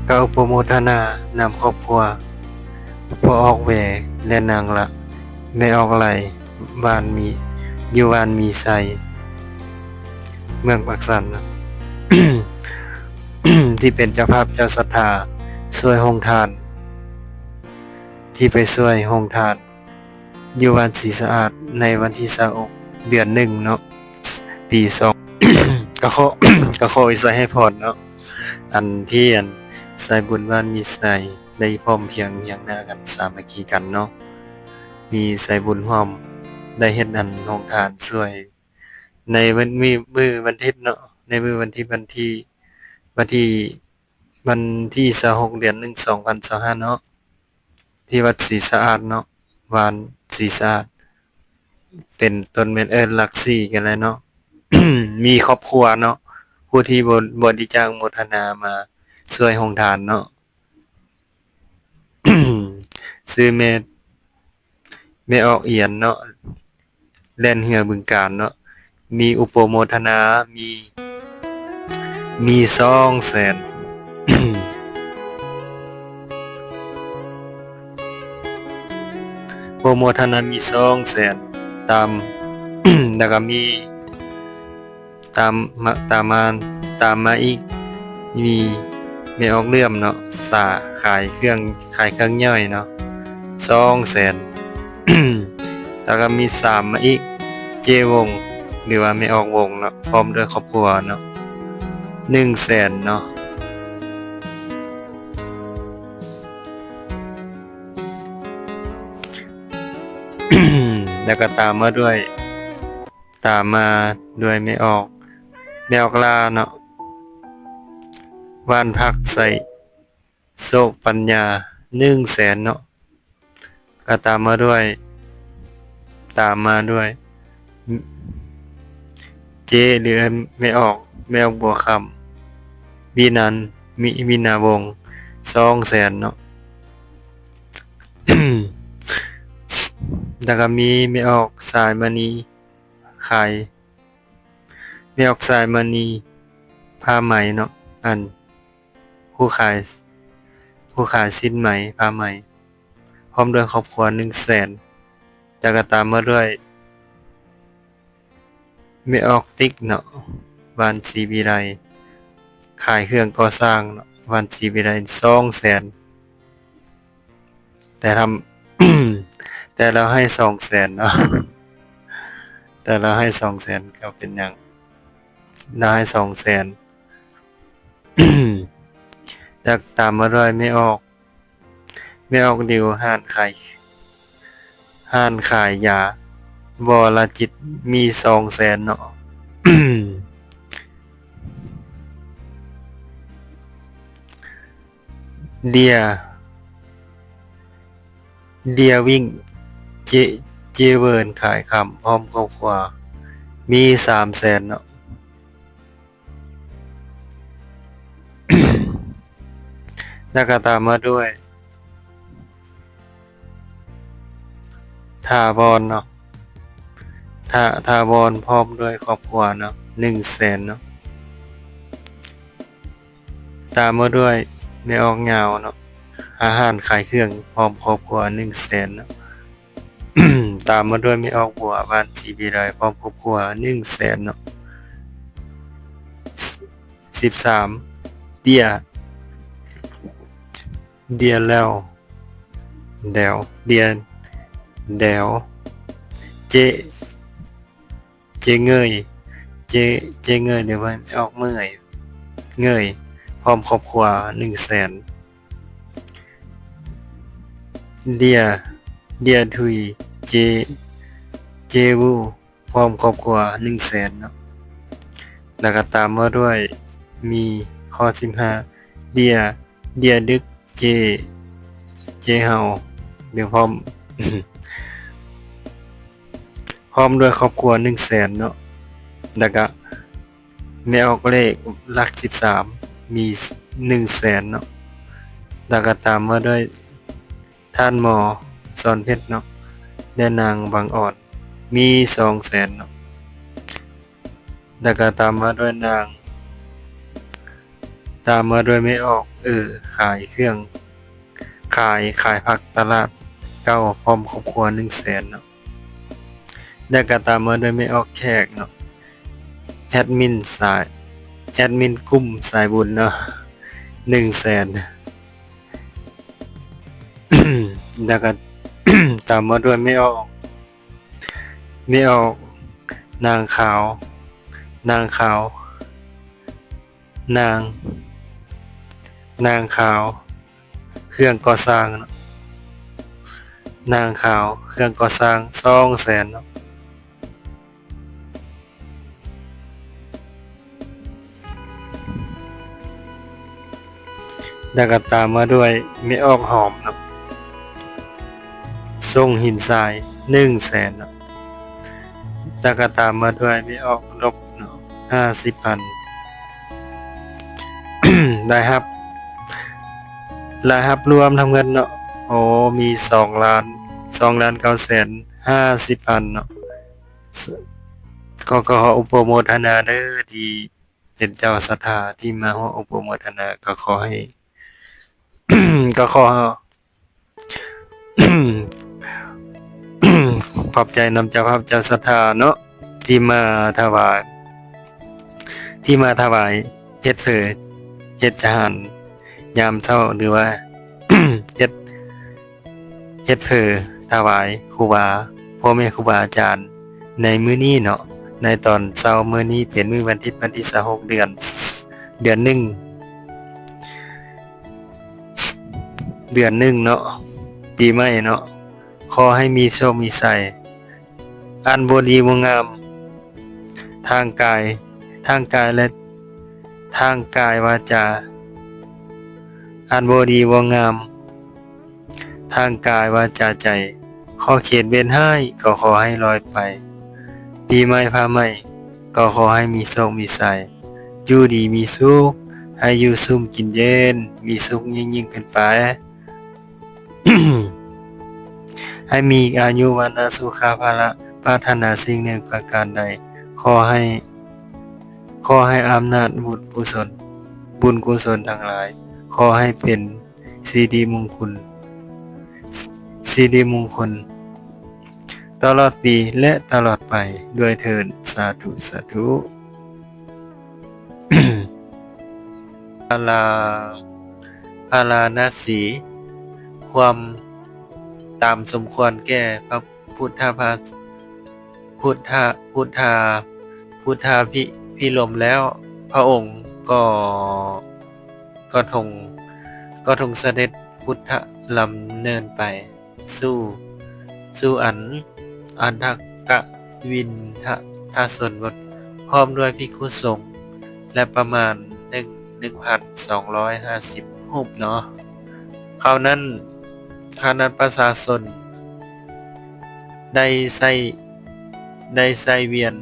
ກະອຸປະໂມທະນານຳຄອບຄົວພໍ່ອອກແວ ແລະ ນາງລະ ແມ່ອອກໄຫຼ ບ້ານມີ ຢູ່ບ້ານມີໄຊ ເມືອງປາກຊັນ ທີ່ເປັນເຈົ້າພາບເຈົ້າສັດທາຊ່ວຍໂຮງທານ ທີ່ໄປຊ່ວຍໂຮງທານ ຢູ່ວັດສີສະອາດໃນວັນທີຊາວຫົກ ເດືອນໜຶ່ງເນາະ ປີສອງ ກະຂໍ ກະຂໍອວຍໄຊໃຫ້ພອນເນາະ ອັນທີ່ອັນສາຍບຸນບ້ານມີໄຊໄດ້ພ້ອມພຽງຮຽງໜ້າກັນ ສາມັກຄີກັນເນາະ ມີສາຍບຸນຮ່ວມໄດ້ເຮັດອັນໂຮງທານຊ່ວຍ ໃນວັນ ມື້ ມື້ວັນທິດເນາະ ໃນມື້ວັນທີ ວັນທີ ວັນທີ ວັນທີຊາວຫົກ ເດືອນໜຶ່ງ ສອງພັນຊາວຫ້າເນາະ ທີ່ວັດສີສະອາດເນາະ ບ້ານສີສະອາດ ເປັນຕົ້ນແມ່ນເອີ້ນຫຼັກສີ່ກັນແຫຼະເນາະ ມີຄອບຄົວເນາະ ຜູ້ທີ່ບໍ ບໍລິຈາກໂມທະນາມາຊ່ວຍໂຮງທານເນາະ ຊື່ແມ່ ແມ່ອອກອຽນເນາະ ແລ່ນເຮືອບຶງການເນາະ ມີອຸປະໂມທະນາ ມີ ມີສອງແສນ ໂປຣໂມທະນາມີສອງແສນ ຕາມ ແລ້ວກະມີ ຕາມມາ ຕາມມາ ຕາມມາອີກ ມີແມ່ອອກເຫຼື້ອມເນາະ ສາ ຂາຍເຄື່ອງ ຂາຍເຄື່ອງຍ່ອຍເນາະ ສອງແສນ ແລ້ວກະມີສາມມາອີກ ເຈ້ວົງ ຫຼືວ່າແມ່ອອກວົງເນາະ ພ້ອມດ້ວຍຄອບຄົວເນາະ ໜຶ່ງແສນເນາະ ແລ້ວກະຕາມມາດ້ວຍ ຕາມມາດ້ວຍແມ່ອອກ ແມ່ອອກຫຼ້າເນາະ ບ້ານພັກໄຊໂຊກປັນຍາ ໜຶ່ງແສນເນາະ ກະຕາມມາດ້ວຍ ຕາມມາດ້ວຍ ເຈ້ ຫຼື ແມ່ອອກ ແມ່ອອກບົວຄຳ ວິນັນ ມີ ມີນາວົງ ສອງແສນເນາະ ແລ້ວກະມີແມ່ອອກສາຍມະນີ ຂາຍ ແມ່ອອກສາຍມະນີ ຜ້າໄໝເນາະ ອັນ ຜູ້ຂາຍ ຜູ້ຂາຍສິ້ນໄໝ ຜ້າໄໝ ພ້ອມດ້ວຍຄອບຄົວ ໜຶ່ງແສນ ແລ້ວກະຕາມມາດ້ວຍ ແມ່ອອກຕິກເນາະ ບ້ານສີວິໄລ ຂາຍເຄື່ອງກໍ່ສ້າງເນາະ ບ້ານສີວິໄລ ສອງແສນ ແຕ່ທຳ ແຕ່ລາວໃຫ້ສອງແສນເນາະ ແຕ່ລາວໃຫ້ສອງແສນ ກະເປັນຫຍັງ ລາວໃຫ້ສອງແສນ ແລ້ວຕາມມາດ້ວຍແມ່ອອກ ແມ່ອອກດິວ ຮ້ານຂາຍ ຮ້ານຂາຍຢາ ວໍລະຈິດ ມີສອງແສນເນາະ ເດຍ ເດຍວິ້ງ ເຈ ເຈເວີນ ຂາຍຄຳ ພ້ອມຄອບຄົວ ມີສາມແສນເນາະ ແລ້ວກະຕາມມາດ້ວຍ ຖາວອນເນາະ ຖາ ຖາວອນ ພ້ອມດ້ວຍຄອບຄົວເນາະ ໜຶ່ງແສນເນາະ ຕາມມາດ້ວຍແມ່ອອກຍາວເນາະ ຮ້ານຂາຍເຄື່ອງ ພ້ອມຄອບຄົວ ໜຶ່ງແສນເນາະ ຕາມມາດ້ວຍແມ່ອອກບົວ ບ້ານສີວິໄລ ພ້ອມຄອບຄົວ ໜຶ່ງແສນເນາະ ສິບສາມ ເດຍ ເດຍແລ້ວ ແດວ ເດຍ ແດວ ເຈ ເຈເງີຍ ເຈ ເຈເງີຍ ຫຼືວ່າແມ່ອອກເມີຍ ເງີຍ ພ້ອມຄອບຄົວ ໜຶ່ງແສນ ເດຍ ເດຍທຸຍ ເຈ ເຈວູ ພ້ອມຄອບຄົວ ໜຶ່ງແສນເນາະ ແລ້ວກະຕາມມາດ້ວຍ ມີຂໍ້ສິບຫ້າ ເດຍ ເດຍດຶກ ເຈ ເຈເຮົາ ຫຼື ພ້ອມ ພ້ອມດ້ວຍຄອບຄົວ ໜຶ່ງແສນເນາະ ແລ້ວກະ ແມ່ອອກເລກຫຼັກສິບສາມ ມີໜຶ່ງແສນເນາະ ແລ້ວກະຕາມມາດ້ວຍ ທ່ານໝໍສອນເພັດເນາະ ແລະ ນາງບັງອອນ ມີສອງແສນເນາະ ແລ້ວກະຕາມມາດ້ວຍນາງ ຕາມມາດ້ວຍແມ່ອອກ ເອີ ຂາຍເຄື່ອງ ຂາຍ ຂາຍຜັກຕະຫຼາດເກົ່າ ພ້ອມຄອບຄົວ ໜຶ່ງແສນເນາະ. ແລ້ວກໍຕາມມາດ້ວຍແມ່ອອກແຂກເນາະ ແອດມິນສາຍ ແອດມິນກຸ່ມສາຍບຸນເນາະ ໜຶ່ງແສນ. ແລ້ວກໍຕາມມາດ້ວຍແມ່ອອກ ແມ່ອອກ ນາງຂາວ ນາງຂາວ ນາງ ນາງຂາວ ເຄື່ອງກໍ່ສ້າງເນາະ ນາງຂາວ ເຄື່ອງກໍ່ສ້າງ ສອງແສນເນາະ. ແລ້ວກໍຕາມມາດ້ວຍແມ່ອອກຫອມເນາະ ສົ່ງຫີນຊາຍ ໜຶ່ງແສນເນາະ. ແລ້ວກໍຕາມມາດ້ວຍແມ່ອອກນົກເນາະ ຫ້າສິບພັນ. ລາຍຮັບ ລາຍຮັບລວມທັງໝົດເນາະ ໂອ້ ມີສອງລ້ານ ສອງລ້ານເກົ້າແສນຫ້າສິບພັນເນາະ. ກໍ ກໍຂໍອະນຸໂມທະນາເດີ ທີ່ເປັນເຈົ້າສັດທາທີ່ມາຮ່ວມອະນຸໂມທະນາ ກໍຂໍໃຫ້ ກໍຂໍ ຂອບໃຈນຳເຈົ້າພາບເຈົ້າສັດທາເນາະ ທີ່ມາຖວາຍ ທີ່ມາຖວາຍເຮັດເຜີ ເຮັດຈະຫານຍາມເຊົ້າ ຫຼືວ່າເຮັດ ເຮັດເຜີຖວາຍຄູບາ ພໍ່ແມ່ຄູບາອາຈານໃນມື້ນີ້ເນາະ ໃນຕອນເຊົ້າມື້ນີ້ ເປັນມື້ວັນທິດ ວັນທີຊາວຫົກ ເດືອນ ເດືອນໜຶ່ງ ເດືອນໜຶ່ງເນາະ ປີໃໝ່ເນາະ. ຂໍໃຫ້ມີໂຊກມີໄຊ ອັນບໍ່ດີບໍ່ງາມ ທາງກາຍ ທາງກາຍ ແລະ ທາງກາຍວາຈາ ອັນບໍ່ດີບໍ່ງາມ ທາງກາຍວາຈາໃຈ ຂໍເຂດເວັດຮ້າຍກໍຂໍໃຫ້ລອຍໄປ ປີໃໝ່ຟ້າໃໝ່ກໍຂໍໃຫ້ມີໂຊກມີໄຊ ຢູ່ດີມີສຸກ ໃຫ້ຢູ່ຊຸ່ມກິນເຢັນ ມີສຸກຍິ່ງໆຂຶ້ນໄປ ໃຫ້ມີອາຍຸ ວັນນະ ສຸຂະ ພະລະ ປາດຖະໜາສິ່ງໜຶ່ງປະການໃດ ຂໍໃຫ້ ຂໍໃຫ້ອຳນາດບຸນກຸສົນ ບຸນກຸສົນທັງຫຼາຍ ຂໍໃຫ້ເປັນ ສິລິມຸງຄຸນ ສິລິມຸງຄຸນຕະຫຼອດປີ ແລະ ຕະຫຼອດໄປດ້ວຍເທີ້ນ ສາທຸ ສາທຸ. ພາລາ ພາລານະສີ ຄວາມຕາມສົມຄວນແກ່ພະ ພຸດທະພາ ພຸດທະ ພຸດທາ ພຸດທາພິ ພິລົມແລ້ວ ພະອົງກໍ ກໍທົງ ກໍທົງສະເດັດພຸດທະດຳເນີນໄປສູ່ ສູ່ອັນ ອັນທະກະວິນທະ ທະຊົນບົດ ພ້ອມດ້ວຍພິກຂຸສົງ ແລະ ປະມານໜຶ່ງ ໜຶ່ງພັນສອງຮ້ອຍຫ້າສິບຮູບເນາະ. ຄາວນັ້ນ ຄະນະປະຊາຊົນໄດ້ໃຊ້ ໄດ້ໃຊ້ວຽນ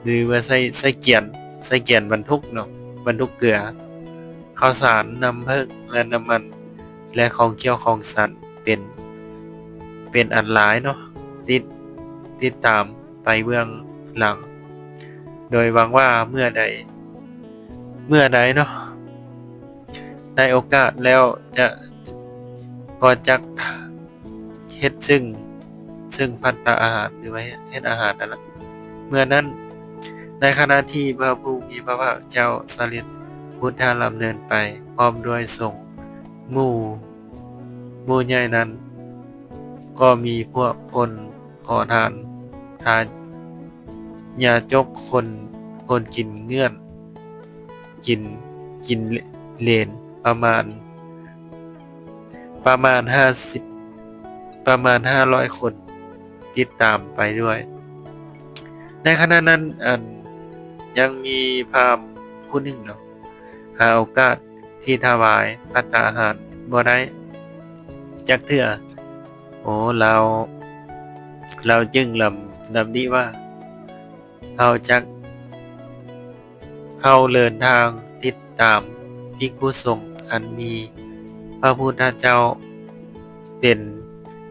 ຫຼືວ່າໃຊ້ ໃຊ້ກຽນ ໃຊ້ກຽນບັນທຸກເນາະ ບັນທຸກເກືອ ເຂົ້າສານ ນ້ຳເຜິ້ງ ແລະ ນ້ຳມັນ ແລະ ຂອງຂຽວຂອງສັນ ເປັນ ເປັນອັນຫຼາຍເນາະ ຕິດ ຕິດຕາມໄປເບື້ອງຫຼັງ ໂດຍຫວັງວ່າເມື່ອໃດ ເມື່ອໃດເນາະ ໄດ້ໂອກາດແລ້ວຈະ ກໍຈັກເຮັດເຊິ່ງ ເຊິ່ງພັດຕາອາຫານ ຫຼືວ່າເຮັດອາຫານນັ້ນລະ. ເມື່ອນັ້ນ ໃນຂະນະທີ່ພະຜູ້ມີພະພາກເຈົ້າສະເດັດພຸດທະດຳເນີນໄປ ພ້ອມດ້ວຍສົງໝູ່ ໝູ່ໃຫຍ່ນັ້ນ ກໍມີພວກຄົນ ຂໍທານ ທານຍາຈົກ ຄົນ ຄົນກິນເງືອນ ກິນ ກິນເຫຼນ ປະມານ ປະມານຫ້າສິບ ປະມານຫ້າຮ້ອຍຄົນ ຕິດຕາມໄປດ້ວຍ. ໃນຂະນະນັ້ນ ອັນ ຍັງມີພາມຜູ້ໜຶ່ງເນາະ ຫາໂອກາດ ທີ່ຖວາຍພັດຕາອາຫານບໍ່ໄດ້ຈັກເທື່ອ. ໂອ ລາວ ລາວຈຶ່ງດຳ ດຳດິວ່າ ເຮົາຈັກ ເຮົາເດີນທາງຕິດຕາມພິກຂຸສົງອັນມີພະພຸດທະເຈົ້າເປັນ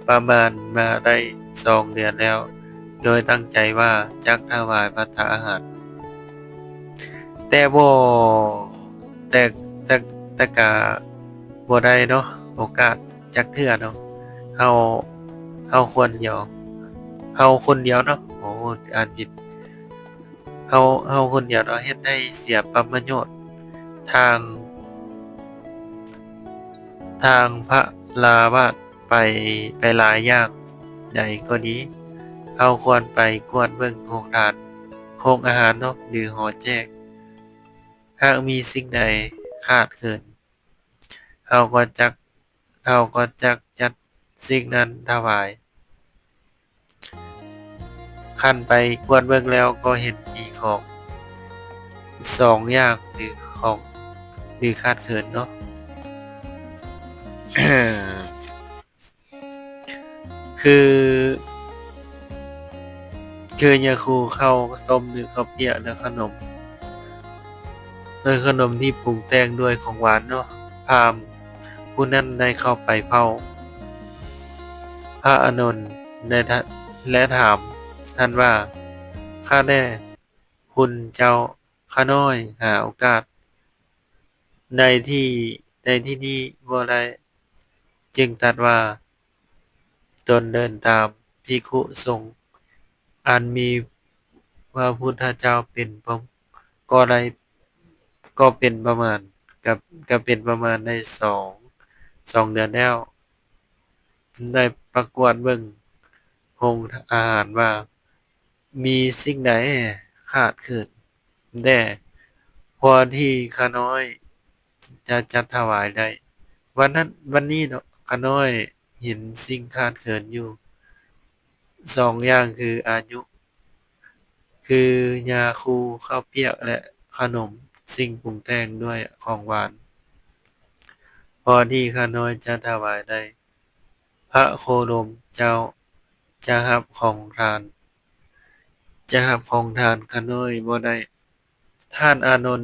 ປະມານມາໄດ້ສອງເດືອນແລ້ວ ໂດຍຕັ້ງໃຈວ່າຈັກຖວາຍພັດຕາອາຫານ. ແຕ່ບໍ່ ແຕ່ ແຕ່ ແຕ່ກະບໍ່ໄດ້ເນາະ ໂອກາດຈັກເທື່ອເນາະ. ເຮົາ ເຮົາຄວນດຽວ ເຮົາຄົນດຽວເນາະ ໂອ້ ອ່ານຜິດ ເຮົາ ເຮົາຄົນດຽວເນາະ ເຮັດໃຫ້ເສຍປະໂຫຍດທາງ ທາງພະລາວາດໄປ ໄປຫຼາຍຢ່າງໃດກໍດີ. ເຮົາຄວນໄປກວດເບິ່ງໂຮງທານ ໂຮງອາຫານເນາະ ຫຼືຫໍແຈກ. ຫາກມີສິ່ງໃດຂາດເຂີນ ເຮົາກໍຈັກ ເຮົາກໍຈັກຈັດສິ່ງນັ້ນຖວາຍ. ຄັນໄປກວດເບິ່ງແລ້ວກໍເຫັນມີຂອງສອງຢ່າງ ຫຼືຂອງ ຫຼືຂາດເຂີນເນາະ. ຄື ຄືຢາຄູ ເຂົ້າຕົ້ມ ຫຼືເຂົ້າປຽກ ແລະຂະໜົມ ແລະຂະໜົມທີ່ປຸງແຕ່ງດ້ວຍຂອງຫວານເນາະ. ພາມຜູ້ນັ້ນໄດ້ເຂົ້າໄປເຝົ້າພະອານົນ ແລະ ແລະຖາມທ່ານວ່າ ຂ້າແດ່ ຄຸນເຈົ້າ ຂ້ານ້ອຍຫາໂອກາດໃນທີ່ ໃນທີ່ນີ້ບໍ່ໄດ້ ຈຶ່ງຕັດວ່າ ຕົນເດີນຕາມພິກຂຸສົງ ອັນມີພະພຸດທະເຈົ້າເປັນປະ ກໍໄດ້ ກໍເປັນປະມານ ກະ ກະເປັນປະມານໄດ້ສອງ ສອງເດືອນແລ້ວ ໄດ້ປະກວດເບິ່ງໂຮງອາຫານວ່າ ມີສິ່ງໃດຂາດເຂີນແດ່ ພໍທີ່ຂ້ານ້ອຍຈະຈັດຖວາຍໄດ້. ວັນນັ້ນ ວັນນີ້ເນາະ ຂ້ານ້ອຍເຫັນສິ່ງຂາດເຂີນຢູ່ສອງຢ່າງ ຄືອາຍຸ ຄືຢາຄູ ເຂົ້າປຽກ ແລະ ຂະໜົມ ສິ່ງປຸງແຕ່ງດ້ວຍຂອງຫວານ ພໍທີ່ຂ້ານ້ອຍຈະຖວາຍໄດ້. ພະໂຄດົມເຈົ້າຈະຮັບຂອງທານ ຈະຮັບຂອງທານຂ້ານ້ອຍບໍ່ໄດ້. ທ່ານອານົນ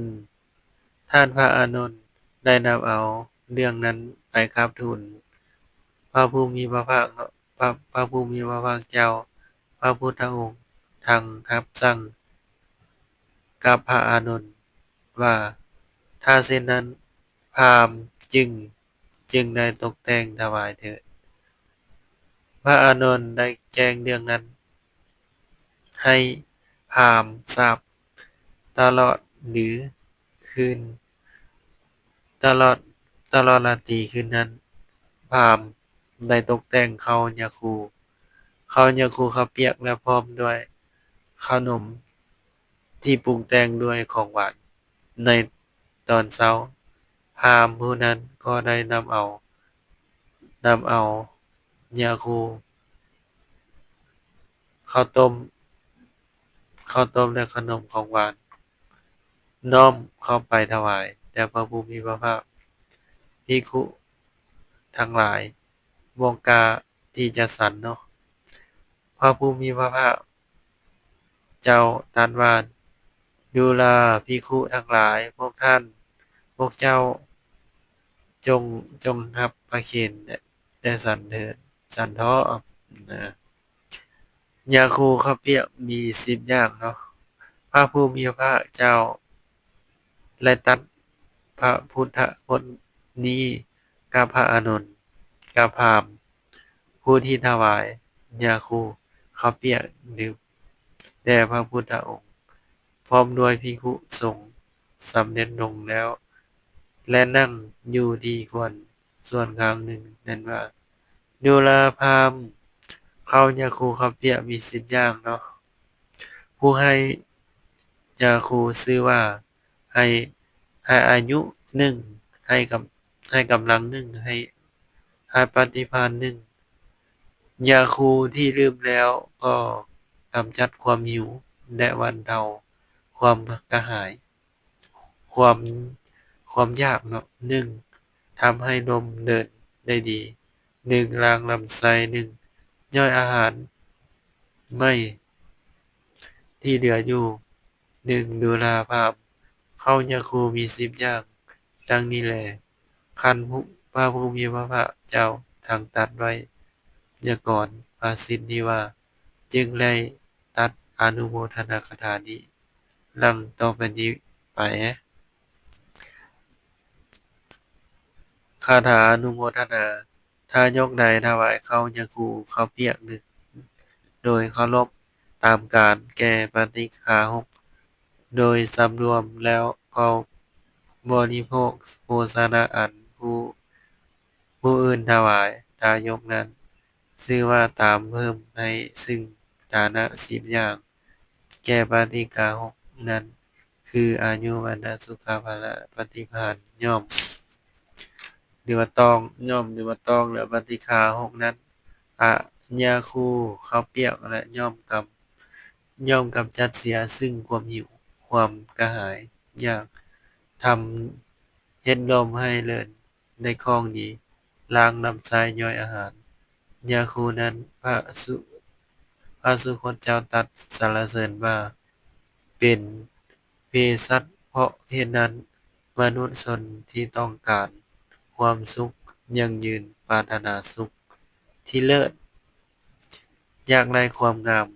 ທ່ານພະອານົນໄດ້ນຳເອົາເລື່ອງນັ້ນໄປກາບທູນພະຜູ້ມີພະພາກ ພະ ພະຜູ້ມີພະພາກເຈົ້າ. ພະພຸດທະອົງທັງຮັບສັ່ງກັບພະອານົນວ່າ ຖ້າເຊັ່ນນັ້ນ ພາມຈຶ່ງ ຈຶ່ງໄດ້ຕົກແຕ່ງຖວາຍເຖີດ. ພະອານົນໄດ້ແຈ້ງເລື່ອງນັ້ນໃຫ້ພາມຊາບຕະຫຼອດ ຫຼື ຄືນ ຕະຫຼອດ ຕະຫຼອດລາຕີຄືນນັ້ນ ພາມໄດ້ຕົກແຕ່ງເຂົ້າຢາຄູ ເຂົ້າຢາຄູ ເຂົ້າປຽກ ແລະ ພ້ອມດ້ວຍຂະໜົມທີ່ປຸງແຕ່ງດ້ວຍຂອງຫວານ. ໃນຕອນເຊົ້າ ພາມຜູ້ນັ້ນກໍໄດ້ນຳເອົາ ນຳເອົາຢາຄູ ເຂົ້າຕົ້ມ ເຂົ້າຕົ້ມ ແລະ ຂະໜົມຂອງຫວານ ນ້ອມເຂົ້າໄປຖວາຍແດ່ພະຜູ້ມີພະພາກ. ພິກຂຸທັງຫຼາຍບໍ່ກ້າທີ່ຈະສັນເນາະ. ພະຜູ້ມີພະພາກເຈົ້າຕັດວ່າ ດູລາພິກຂຸທັງຫຼາຍ ພວກທ່ານ ພວກເຈົ້າ ຈົ່ງ ຈົ່ງຮັບປະເຄນແດ່ສັນເທີດ ສັນເທາະນະ. ຢາຄູເຂົ້າປຽກມີສິບຢ່າງເນາະ. ພະຜູ້ມີພະພາກເຈົ້າໄດ້ຕັດພະພຸດທະພົດນີ້ກັບພະອານົນ ກັບພາມຜູ້ທີ່ຖວາຍຢາຄູເຂົ້າປຽກດື່ມແດ່ພະພຸດທະອົງ ພ້ອມດ້ວຍພິກຂຸສົງ ສຳເລັດລົງແລ້ວ ແລະ ນັ່ງຢູ່ທີ່ຄວນສ່ວນຂ້າງໜຶ່ງນັ້ນວ່າ ດູລາພາມ ເຂົ້າຢາຄູເຂົ້າປຽກມີສິບຢ່າງເນາະ. ຜູ້ໃຫ້ຢາຄູຊື່ວ່າ ໃຫ້ ໃຫ້ອາຍຸໜຶ່ງ ໃຫ້ກຳ ໃຫ້ກຳລັງໜຶ່ງ ໃຫ້ ໃຫ້ປະຕິພານໜຶ່ງ. ຢາຄູທີ່ດື່ມແລ້ວກໍກຳຈັດຄວາມຫິວ ແລະ ບັນເທົາຄວາມກະຫາຍ ຄວາມ ຄວາມຢາກເນາະ ໜຶ່ງ ທຳໃຫ້ລົມເດີນໄດ້ດີ ໜຶ່ງ ລ້າງລຳໄສ້ ໜຶ່ງ ຍ່ອຍອາຫານໃໝ່ທີ່ເຫຼືອຢູ່. ໜຶ່ງ ດູລາພາມ ເຂົ້າຢາຄູມີສິບຢ່າງ ດັ່ງນີ້ແລ. ຄັນພະຜູ້ມີພະພາກເຈົ້າທັງຕັດໄວຍາກອນພາສິດນີ້ວ່າ ຈຶ່ງໄດ້ຕັດອະນຸໂມທະນາຄາຖານີ້ ດັ່ງຕໍ່ໄປນີ້ໄປ. ຄາຖາອະນຸໂມທະນາ. ທາຍົກໃດຖວາຍເຂົ້າຍາຄູ ເຂົ້າປຽກ ໂດຍເຄົາລົບຕາມການແກ່ປາຕິກາຫົກ ໂດຍສຳລວມແລ້ວກໍບໍລິໂພກໂພຊະນະອັນຜູ້ ຜູ້ອື່ນຖວາຍ ທາຍົກນັ້ນຊື່ວ່າຕາມເພີ່ມໃຫ້ຊຶ່ງທານະສິບຢ່າງ ແກ່ປາຕິກາຫົກນັ້ນ ຄືອາຍຸ ວັນນະ ສຸຂະ ພະລະ ປະຕິພານ. ຍ່ອມ ຫຼືວ່າຕ້ອງ, ຍ່ອມ ຫຼືວ່າຕ້ອງ ແລະ ປາຕິກາຫົກນັ້ນ ອະ ຍາຄູ ເຂົ້າປຽກ ແລະ ຍ່ອມກຳ ຍ່ອມກຳຈັດເສຍຊຶ່ງຄວາມຫິວ ຄວາມກະຫາຍຢາກ, ທຳເຮັດລົມໃຫ້ເລີນ ໄດ້ຄ່ອງດີ, ລ້າງລຳໄສ້ ຍ່ອຍອາຫານ. ຍາຄູນັ້ນ ພະສຸ ພະສຸຄົດເຈົ້າຕັດສັນລະເສີນວ່າ ເປັນເພສັດ. ເພາະເຫດນັ້ນ ມະນຸດຊົນທີ່ຕ້ອງການຄວາມສຸກຢັ້ງຢືນ, ປາດຖະໜາສຸກທີ່ເລີດ, ຢາກໄດ້ຄວາມງາມ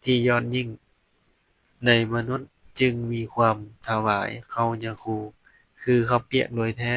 ທີ່ຍອດຍິ່ງໃນມະນຸດ ຈຶ່ງມີຄວາມຖວາຍເຂົ້າຍາຄູ ຄືເຂົ້າປຽກໂດຍແທ້.